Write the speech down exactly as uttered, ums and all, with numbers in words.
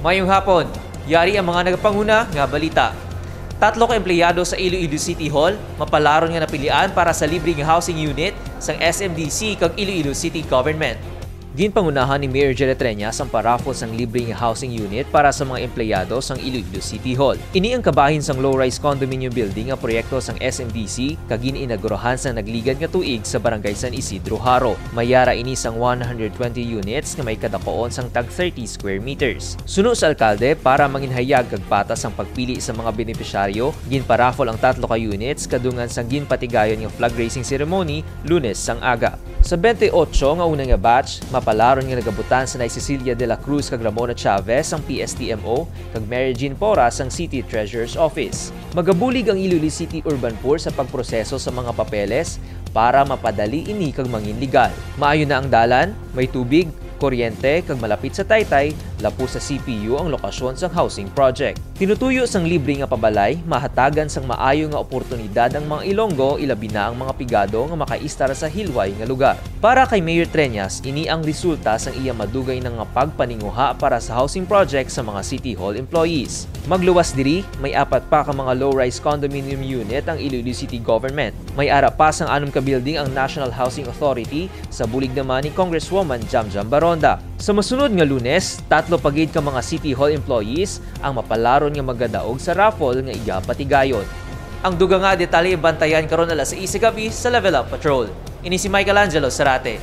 Mayong hapon. Yari ang mga nagapanguna nga balita. Tatlo ka empleyado sa Iloilo City Hall mapalaron nga napilian para sa libre nga housing unit sang S M D C kag Iloilo City Government. Ginpangunahan ni Mayor Jerry Treñas ang paraffle sang libre nga housing unit para sa mga empleyado sang Iloilo City Hall. Ini ang kabahin sang low-rise condominium building nga proyekto sang S M D C kag gin-inaugurahan sang nagligad nga tuig sa Barangay San Isidro, Jaro. May ara ini sang one hundred twenty units nga may kadakuon sang tag thirty square meters. Suno sa alkalde, para manginhayag kag patas ang pagpili sa mga benepisyaryo, ginparaffle ang tatlo ka units kadungan sang ginpatigayon nga flag raising ceremony Lunes sang aga. Sa twenty-eight nga una nga batch, mapalaron nga nagabutan sanay Cecilia de la Cruz kag Ramona Chavez sang P S T M O kag Mary Jean Porras sang City Treasurer's Office. Magabulig ang Iloilo City Urban Poor sa pagproseso sa mga papeles para mapadali ini kag mangin legal. Maayo na ang dalan, may tubig, kuryente, kag malapit sa Taytay, lapos sa C P U ang lokasyon sang housing project. Tinutuyo sang libre nga pabalay, mahatagan sang maayo nga oportunidad ang mga Ilonggo, ilabi na ang mga pigado nga makaistar sa hilway nga lugar. Para kay Mayor Treñas, ini ang resulta sang iya madugay na nga pagpaninguha para sa housing project sa mga City Hall employees. Magluwas diri, may apat pa ka mga low-rise condominium unit ang Iloilo City Government. May ara pa sang anom ka building ang National Housing Authority, sa bulig naman ni Congresswoman Jamjam Baronda. Sa masunod nga Lunes, tatlo pa gid ka mga City Hall employees ang mapalaron nga magadaog sa raffle nga igapatigayon. Ang dugang nga detalye bantayan karon alas sais sa gabi sa Level Up Patrol. Ini si Michael Angelo Sarate.